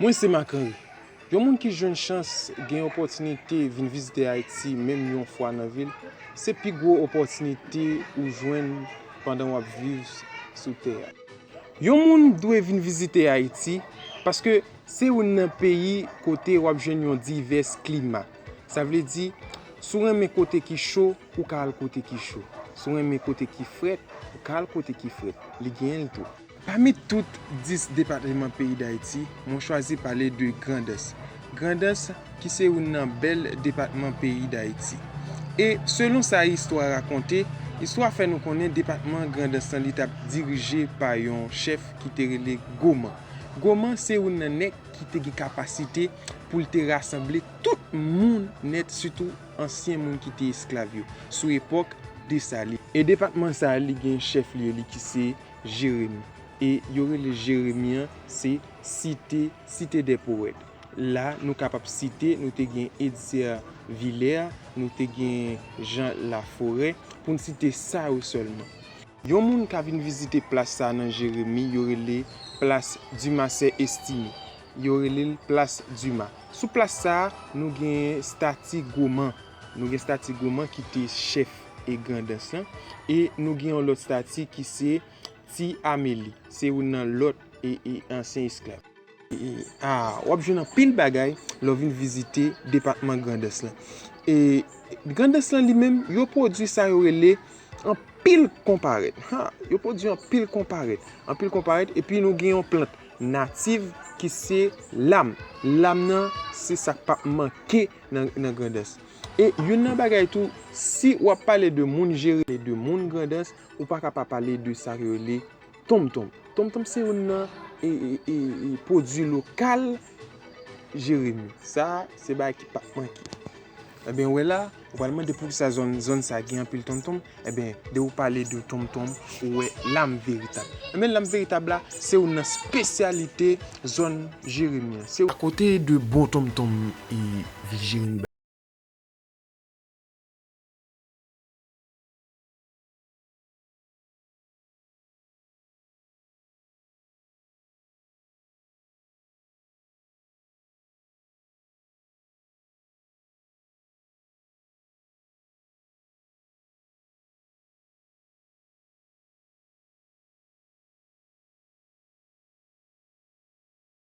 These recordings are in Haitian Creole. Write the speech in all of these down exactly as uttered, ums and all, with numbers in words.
Mwen se Marc Henry. Yon moun ki jwenn chans gen opòtinite vin vizite Ayiti menm yon fwa nan vi l, se pi gwo opòtinite ou jwenn pandan w ap viv sou tè a. Yon moun dwe vin vizite Ayiti paske se youn nan peyi kote w ap jwenn yon divès klima. Sa vle di, si w renmen kote ki cho, ou ka al kote ki cho. Si w renmen kote ki frèt, ou ka al kote ki frèt. Li genyen l tou. Pami tout dis depatman peyi Dayiti, mwen chwazi pale de Grandans. Grandans ki se youn nan bèl depatman peyi Dayiti. E selon sa istwa rakonte, istwa fè nou konnen depatman Grandans lan li t ap dirije pa yon chèf ki te rele Goman. Goman se youn nan nèg ki te gen kapasite pou l te rasanble tout moun nèt, sitou ansyen moun ki te esklav yo, sou epòk Desalin. E depatman sa a, li gen chèf lye li ki se Jeremi. E yo rele Jeremi an, se site, site dè powèt. La, nou kapab site, nou te gen Edzer Villers, nou te gen Jean Laforêt, pou n site sa yo sèlman. Yon moun ka vin vizite plas sa a nan Jeremi, yo rele plas Dumarsais Estimé. Yo rele l plas Duma. Sou plas sa a, nou gen stati Goman. Nou gen stati Goman ki te chèf e Grandans lan. E nou gen yon lòt stati ki se Ti Amélie. Se youn nan lòt e, e ansyen esklav. E, e, a, w ap jwenn anpil bagay lè w vin vizite depatman Grandans lan. E Grandans lan li menm, yo pwodui sa yo rele anpil konparèt. Ha, yo pwodui anpil konparèt. Anpil konparèt, epi nou gen yon plant natif ki se lam. Lam nan, se sa k p ap manke nan, nan Grandans. E youn nan bagay tou, si w ap pale de moun Jeremi, de moun Grandans, ou pa ka pa pale de sa yo rele tonmtonm. Tonmtonm se youn nan, e, e, e, e, pwodui lokal Jeremi. Sa, se bagay ki p ap manke. Ebyen, wè la, ou pral mande poukisa zòn, zòn sa gen anpil tonmtonm. Ebyen, de ou pale de tonmtonm, ou wè lam veritab. Ebyen, lam veritab la, se youn nan espesyalite zòn Jeremi an. Se akote de bon tonmtonm e vil Jeremi.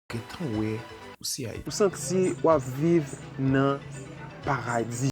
Gentan wè ou se Ayiti. Ou santi w ap viv nan paradi.